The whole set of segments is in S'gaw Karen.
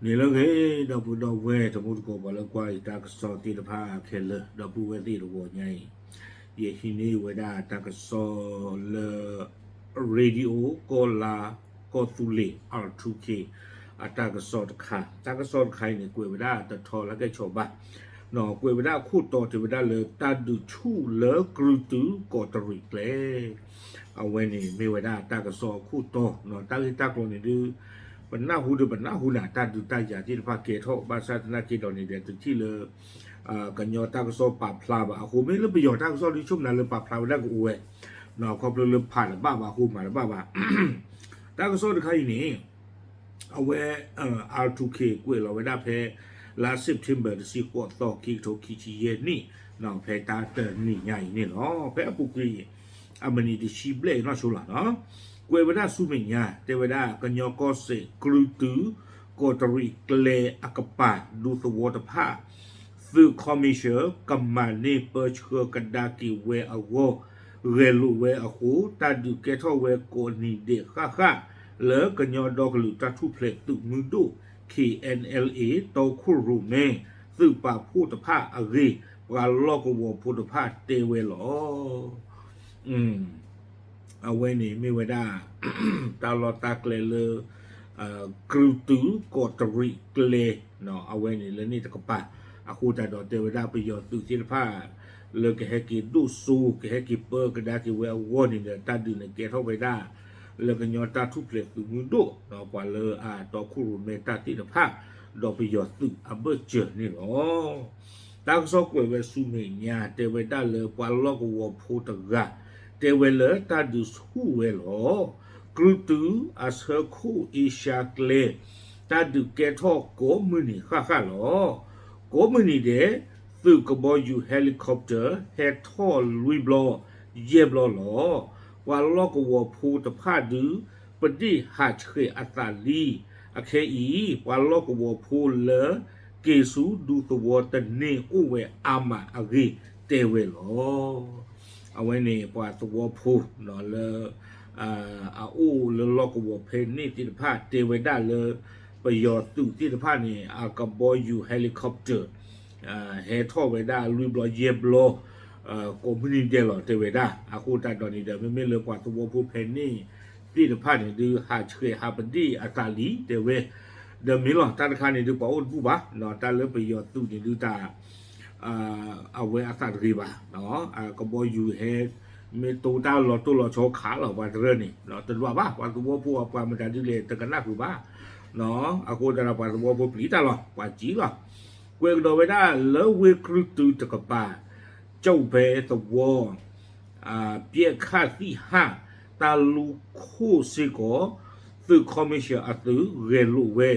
န့ၣ်လၢအဂ့ၤ ဒီပုၢ်ဒီဝဲၢ်တံၤသကိး ပှၤလၢကွၢ်ယတၢ်ကစီၣ်သ့ၣ်တဖၣ်ခဲလၢာ် ဒီပုၢ်ဝဲၢ်သ့ၣ်တဂီၤညါအံၤ, ယဟံးန့ၢ်ဝဲဒၣ်တၢ်ကစီၣ်လၢ Radio ကီၢ်လါ ကီၢ်သူလ့ၤ R two K အတၢ်ကစီၣ်တခါ, တၢ်ကစီၣ်တခါအံၤန့ၣ် ကွဲးဝဲဒၣ်တထီလၢကဲၣ်ဆိးဘၣ်, ကွဲးဝဲဒၣ်အခိၣ်တီတဲဝဲဒၣ်လၢတၢ်ဒုးဆူၣ်လၢကြုးတုၤကီးတရံးကျဲ အဝဲန့ၣ်မ့ၢ်ဝဲဒၣ်တၢ်ကစီၣ်အခိၣ်တီ, တၢ်ဂ့ၢ်တၢ်ကျိၤန့ၣ်ဒုး ပနၢ်ဟူဒီးပနၢ်ဟူနၤ တၢ်ဒုးတၢ်ယၤသ့ၣ်တဖၣ်ကဲထီၣ် ဘၣ်ဆၣ်သနာ်က့ဒီးန့ၣ်ဒီး တထံၣ်လၢ ကညီတၢ်ကစီၣ်ပာ်ဖျါဘၣ်အဃိ မ့ၢ်လၢပယီၤတၢ်ကစီၣ်ဒုး ဆိကမိၣ်လၢပာ်ဖျါဝဲဒၣ်ကအိၣ်ဝဲ, ခီဖျိလၢဖးတဘၣ်ဘၣ်အဃိမၤတဘၣ်ဘၣ်. တၢ်ကစီၣ်တခါအံၤန့ၣ် အဝဲ R two K ကွဲးလီၤဝဲဒၣ်ဖဲ လါ September တဆံဃိးသီ ခံကထိခံဆံယဲၢ်နံၣ်, ဖဲတၢ်တနံၤညါအံၤန့ၣ်လီၤ. ဖဲအပူၤကွံာ် အမံးနံးတဆံဘျဲၣ်အံၤနီၢ်ဆိလီၤ, ကွဲးဝဲဒၣ်ဆူမဲာ်ညါ တဲဝဲဒၣ် ကညီကီၢ်စဲၣ် ကြုးတုၤ ကီးတရံးကျဲအကပၤ ဒူသဝီတဖၣ် သုးခီမံၣ်ၡၢၣ် ကမၤန့ၢ်ပၢဆှၢကဒါက့ၤဝဲအဂီၢ် ဂဲၤလိာ်ဝဲအဃိ တၢ်ဒုးကဲထီၣ်ဝဲကိးနံၤဒဲးဃၣ်ဃၣ် လၢကညီဒီကလုာ်တၢ်ထူၣ်ဖျဲးသုးမုၢ်ဒိၣ် K N L A တီခိၣ်ရိၣ်မဲ သုးပာ်ဖှိၣ်တဖၣ်အဂ့ၢ် ပှၤလီၢ်ကဝီၤဖိတဖၣ်တဲဝဲလီၤ. အဝဲန့ၣ်မ့ၢ်ဝဲဒၣ် တၢ်လီၢ်တၢ်ကျဲလၢ ကြုးတုၤကီးတရံးကျဲ အဝဲန့ၣ်လၢန့ၣ်တကပၤ, အဃိသတးဒီးတဲဝဲဒၣ်ပယီၤသုးသ့ၣ်တဖၣ် လၢကဟဲက့ၤဒိၣ်စိ ကဟဲက့ၤပၢကဒါက့ၤဝဲအဂီၢ်န့ၣ်ဒီး တၢ်ဒုးန့ၣ်ကဲထီၣ်ဝဲဒၣ် လၢကညီတၢ်ထူၣ်ဖျဲးသုးမုၢ်ဒိၣ် ပှၤလၢအတီခိၣ်ရိၣ်မဲတၢ်သ့ၣ်တဖၣ် ဒီးပယီၤသုးအဘၢၣ်စၢၤန့ၣ်လီၤ. တၢ်ကစီၣ်ကွဲးဝဲဆူမဲာ်ညါ တဲဝဲဒၣ်လၢပှၤလီၢ်ကဝီၤဖိတဂၤ တဲဝဲလၢတၢ်ဒုးဆူၣ်ဝဲလီၤ. ကြုးတုၤအဆၢခိၣ်အ့ရှါကျဲ တၢ်ဒုးကဲထီၣ်ကိးမုၢ်နံၤဃၣ်ဃၣ်လီၤ. ကိးမုၢ်နံၤဒဲး သုးကဘီယူၤ helicopter ဟဲထီၣ်လွံၢ်ဘျီ ယဲၢ်ဘျီလီၤ. ပှၤလီၢ်ကဝီၤဖိတဖၣ်ဒုး ပဒ့ၣ်ဟးဆှဲးအသးလံ. အခဲအံၤ ပှၤလီၢ်ကဝီၤဖိလၢ က့ၤဆူဒူသဝီတန့ၢ်အိၣ်ဝဲအါမးအဂ့ၢ်တဲဝဲလီၤ. အဝဲန့ၣ်ပှၤသဝီဖိလၢ အအိၣ်လၢလီၢ်ကဝီၤဖဲန့ၣ်သ့ၣ်တဖၣ်တဲဝဲဒၣ်လၢ ပယီၤသုးသ့ၣ်တဖၣ်န့ၣ် အကဘီယူၤ helicopter ဟဲထီၣ်ဝဲဒၣ်လွံၢ်ဘျီယဲၢ်ဘျီ ကိးမုၢ်နံၤဒဲးလီၤတဲဝဲဒၣ်. အဃိသတးဒီးန့ၣ်ဒီး မ့မ့ၢ်လၢပှၤသဝီဖိဖဲန့ၣ်သ့ၣ်တဖၣ်န့ၣ်ဒုး ဟးဆှဲးဟးပဒ့ၣ်အသးလံတဲဝဲ, ဒီးမ့ၢ်လီၤ တၢ်တခါန့ၣ်ဒုး ပှၤအိၣ်တဘူၣ်ဘၣ်, တၢ်လၢပယီၤသုးန့ၣ်ဒုးတၢ် အဝဲအသးတဂ့ၤဘၣ်, ကဘီယူၤဟဲ မ့ၢ်တိတၢ်လီၤတိၢ်လီၤဆီခးလီၤပှၤတရၢၢ်န့ၣ် တဒွးဘၣ် ပှၤသဝီဖိအပှၤမတၤဒ်လဲၣ်တကနၣ်ဃုာ်ဘၣ်. အဃိသတးဒီးပှၤသဝီဖိပျံၤတၢ်လီၤ ပှၤစံၣ်လီၤ. ကွဲးကဒီးဝဲဒၣ်လၢဝ့ၢ်ကြုးတုၤတကပၤ ကၠီၣ်ဖဲသဝီ ပျဲၢ်ခၣ်သံၣ်ဟၣ် တၢ်လူၤခိၣ်စ့ၢ်ကီး သုးခီမံၣ်ၡၢၣ်အသုးဂဲၤလိာ်ဝဲ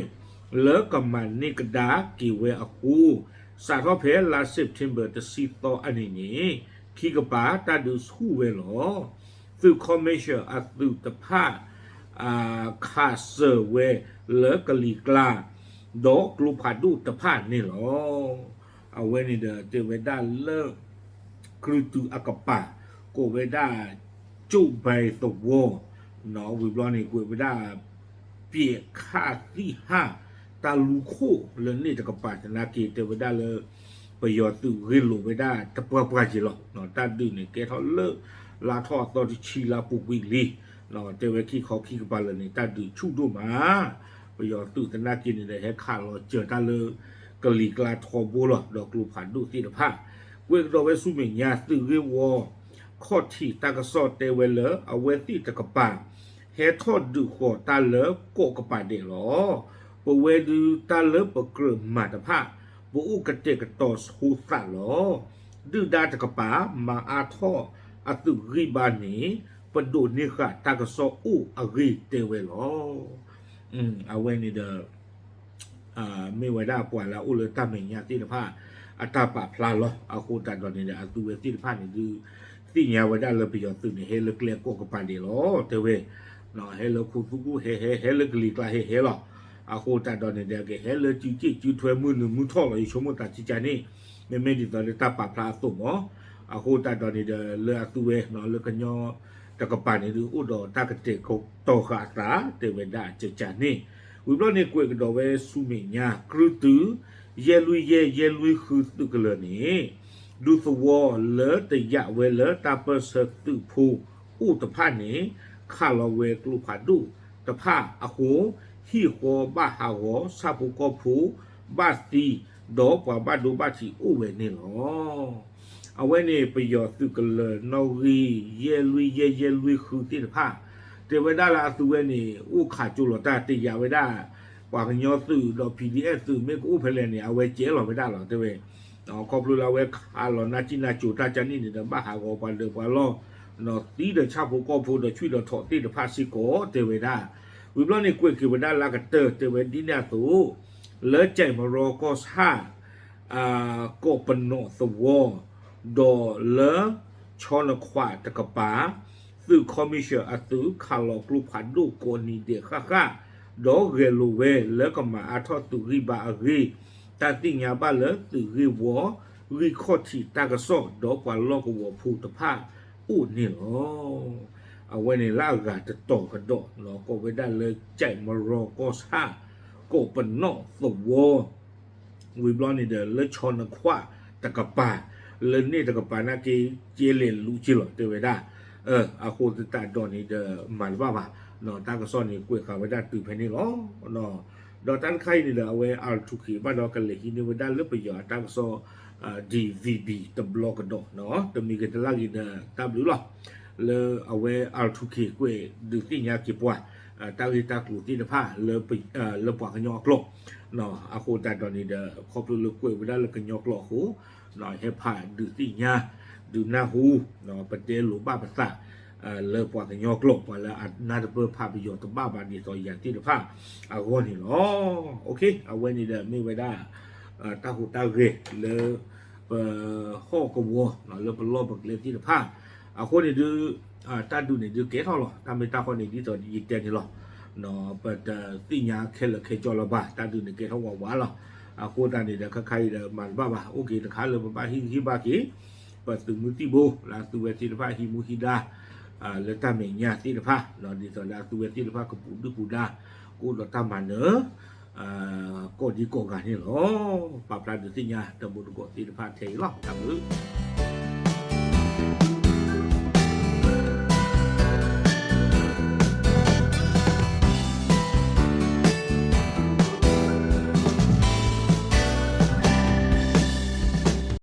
လၢကမၤန့ၢ်ကဒါက့ၤဝဲအဃိ စးထီၣ်ဖဲလါ September တဆံသီအနံၤန့ၣ် ခံကပၤတၢ်ဒုးဆူၣ်ဝဲလီၤ. သုးခီမံၣ်ၡၢၣ်အသုးတဖၣ် ခးစၢၤဝဲလၢကလံၤကျါ ဒီးကျိဖးဒိၣ်တဖၣ်န့ၣ်လီၤ. အဝဲန့ၣ်ဒီးတဲဝဲဒၣ်လၢ ကြုးတုၤအကပၤ ကိးဝဲဒၣ် ကၠိၣ်ဘဲသဝီ ဝံၤဘျီန့ၣ် ကွဲးဝဲဒၣ် ပျဲၢ်ခၣ်သံၣ်ဟၣ် တၢ်လူၤခိၣ်လၢန့ၣ်တကပၤသနာ်က့ တဲဝဲဒၣ်လၢ ပယီၤသုးဂ့ၢ်လိာ်ဝဲဒၣ်တပှၢ်ပှၢ်က့ၤလီၤ. တၢ်ဒုးန့ၣ်ကဲထီၣ်လၢ လါထီၣ်အသီတဆံလါပူၤကွံာ်လံ. တဲဝဲခံခီခံကပၤလၢာ်န့ၣ် တၢ်ဒုးဆူၣ်ဒိၣ်မး ပယီၤသုးသနာ်က့န့ၣ်ဒီး ဟဲခးလီၤစၢၤတၢ်လၢ ကလံၤကျါထီဘိလီၤ ဒီးကျိဖးဒိၣ်သ့ၣ်တဖၣ်. ကွဲးကဒီးဝဲဆူမဲာ်ညါ သုးဂ့ၢ်ဝီ ခီၣ်ထံးတၢ်ကစီၣ်တဲဝဲလၢ အဝဲသ့ၣ်တကပၤ ဟဲထီၣ်ဒုးဃီၤတၢ်လၢကီးကပၤဒဲးလီၤ. ပဝဲဒုးတၢ်လၢပကြၢးမၤတဖၣ် ပအိၣ်ကတဲာ်ကတီၤဆိသးလီၤ. ဒုၣ်ဒါတကပၤ မၤအါထီၣ်အသုးဂံၢ်ဘါန့ၣ် ပဒိးန့ၢ်ဃာ်တၢ်ကစီၣ်အိၣ်အဂ့ၢ်တဲဝဲလီၤ. အဝဲန့ၣ်ဒီး မ့ၢ်ဝဲဒၣ်ပှၤလၢအအိၣ်လၢတၢ်မဲာ်ညါသ့ၣ်တဖၣ် အတၢ်ပာ်ဖျါလီၤ. အဃိသတးဒီးန့ၣ်ဒီး အသုဝဲသ့ၣ်တဖၣ်န့ၣ်ဒုး သ့ၣ်ညါဝဲဒၣ်လၢပယီၤသုးန့ၣ် ဟဲလၢကျဲကီးကပၤဒဲးလီၤ တဲဝဲ ဟဲလၢခိသူကီၢ်ဟဲဟဲ ဟဲလၢကလံၤကျါဟဲဟဲလီၤ. အဃိသတးဒီးန့ၣ်ဒီး ကဟဲလၢစုစ့ၣ်စုထွဲမုၢ်နုာ်မုၢ်ထီၣ်လီၤ ယဆိကမိၣ်သးကကန့ၣ် မ့မ့ၢ်ဒ်သိးလၢတၢ်ပာ်ဖျါအသိးမး. အဃိသတးဒီးန့ၣ်ဒီး လၢအသုဝဲ လၢကညီတကပၤန့ၣ်ဒုး အိၣ်ဒီးတၢ်ကတဲာ်ကတီၤဃာ်အသး တဲဝဲဒၣ်ကကန့ၣ် ဝံၤဘျီန့ၣ်ကွဲးကဒီးဝဲဆူမဲာ်ညါ ကြုးတုၤ ယဲၢ်လွံၢ်ယဲၢ် ယဲၢ်လွံၢ်ဃုသုးကလၢၤန့ၣ် ဒူသဝီလၢတယာ်ဝဲလၢတၢ်ပၢၢ်ဆၢသုးဖိအိၣ်တဖၣ်န့ၣ် ခးလီၤဝဲကျိဖးဒိၣ်တဖၣ်အဃိ ဟံၣ်ဃီဘၣ်ဟးဂီၤ ဆၣ်ဖိကီၢ်ဖိဘၣ်သံ ဒီးပှၤဘၣ်ဒိဘၣ်ထံးအိၣ်ဝဲန့ၣ်လီၤ. အဝဲန့ၣ်ပယီၤသုးကလၢၤနီၣ်ဂံၢ် ယဲၢ်လွံၢ်ယဲၢ် ယဲၢ်လွံၢ်ဃုသ့ၣ်တဖၣ် တဲဝဲဒၣ်လၢအသုးဝဲန့ၣ် အိၣ်ခးကၠိလီၤတၢ်တယာ်ဝဲဒၣ် ပှၤကညီသုးဒီး PDF သုးမ့ၢ်ကအိၣ်ဖဲလဲၣ်န့ၣ် အဝဲကဲလီၤဝဲဒၣ်လီၤ တဲဝဲ ခီဖျိလၢအဝဲခးလီၤနၢ်ကံၣ်နၢ်ကၠိတၢ်ကန့ၣ်န့ၣ်ဒီး ဘၣ်ဟးဂီၤပှၤဒၢးပှၤလီၢ် သံဒီးဆၣ်ဖိကီၢ်ဖိဒီးဆွံၣ်ဒီးထိးသ့ၣ်တဖၣ်စ့ၢ်ကီး တဲဝဲဒၣ် ဝံၤဘျီန့ၣ်ကွဲးက့ၤဝဲဒၣ်လၢအကတၢၢ် တဲဝဲဒ်န့ၣ်အသိး လၢကၠဲးမရီကီၢ်ဆၣ် ကိးပနီၣ်သဝီ ဒီးလၢ ဆီနခွးတကပၤ သုးခီမံၣ်ၡၢၣ်အသုးခးလီၤကျိဖးဒိၣ်ကိးနံၤဒဲးဃၣ်ဃၣ် ဒီးဂဲၤလိာ်ဝဲလၢကမၤအါထီၣ်သုးဂံၢ်ဘါအဂ့ၢ် တၢ်သ့ၣ်ညါဘၣ်လၢသုးဂ့ၢ်ဝီ ဂံၢ်ခီၣ်ထံးတၢ်ကစီၣ် ဒီးပှၤလီၢ်ကဝီၤဖိတဖၣ်အိၣ်န့ၣ်လီၤ. အဝဲန့ၣ်လၢအဂၤတတီၤကဒီး ကိးဝဲဒၣ်လၢကၠဲးမရီကီၢ်ဆၣ် ကိးပနီၣ်သဝီ ဝံၤဘျီန့ၣ်ဒီး လၢဆီနခွးတကပၤ လၢန့ၣ်တကပၤနာ်က့ ကဲလဲၤလူၤက့လီၤ တဲဝဲဒၣ် အဃိသတးဒီးန့ၣ်ဒီး မၤတဘၣ်ဘၣ် တၢ်ကစီၣ်န့ၣ် ကွဲးဃာ်ဝဲဒၣ်တုၤဖဲန့ၣ်လီၤ. ဒီးတၢ်တခါအံၤန့ၣ်ဒီး အဝဲ R two K ဘၣ်ဒီးကလဲၤဟံးန့ၢ်ဝဲဒၣ်လၢပယီၤအတၢ်ကစီၣ် DVB တဘျီကဒီး တမံၤဂ့ၤတလၢ်ဂ့ၤဒီးတၢ်ဘျုးလီၤ. လၢအဝဲ R two K ကွဲးဒုးသ့ၣ်ညါက့ၤပှၤ တၢ်ဂ့ၢ်တၢ်ကျိၤသ့ၣ်တဖၣ် လၢပှၤကညီအကျိာ် အဃိသတးဒီးန့ၣ်ဒီး ခီဖျိလၢကွဲးဝဲဒၣ်လၢကညီကျိာ်အဃိ ဟဲဖးဒုးသ့ၣ်ညါ ဒုးနၢ်ဟူ ပတဲလိာ်ဘၣ်ပသး လၢပှၤကညီကျိာ် ပှၤလၢအနၢ်တပၢၢ်ဖးပယီၤတဘၣ်ဘၣ် ဒ်သိးယၤသ့ၣ်တဖၣ်အဂီၢ်န့ၣ်လီၤ. အဝဲန့ၣ်ဒီးမ့ၢ်ဝဲဒၣ် တၢ်ဟူးတၢ်ဂဲၤလၢ ပဟီၣ်ကဝီၤ လၢပလီၢ်ပကျဲသ့ၣ်တဖၣ် အဃိန့ၣ်ဒုး တၢ်ဒုးန့ၣ်ဒုးကဲထီၣ်လီၤ. တၢ်မ့ၢ်တၢ်တီန့ၣ် ဒ်သိးယတဲန့ၣ်လီၤ. ပတသ့ၣ်ညါခဲလၢာ်ခဲဆ့လၢၤဘၣ် တၢ်ဒုးန့ၣ်ကဲထီၣ်ဝးဝးလီၤ. အဃိသတးန့ၣ်ဒီး ခဲခါအံၤဒီးမၤတဘၣ်ဘၣ် အိၣ်က့ၤတခါလၢပဘၣ်ဟ့ၣ်ဂံၢ်ဟ့ၣ်ဘါက့ၤ ပသုးမုၢ်သံၣ်ဘိ လၢအသုဝဲသ့ၣ်တဖၣ်ဟံးမူဟံးဒါ လၢတၢ်မဲာ်ညါသ့ၣ်တဖၣ် ဒ်သိးလၢအသုဝဲသ့ၣ်တဖၣ်ကပူၤဒုၣ်ပူၤဒါ ကအိၣ်ဒီးတၢ်မၤနၢၤ ကိးဒံကိးဂၤန့ၣ်လီၤ. ပာ်ဖျါဒုးသ့ၣ်ညါတၢ်မူတကိးသ့ၣ်တဖၣ်ထဲအံၤလီၤ. တၢ်ဘျုး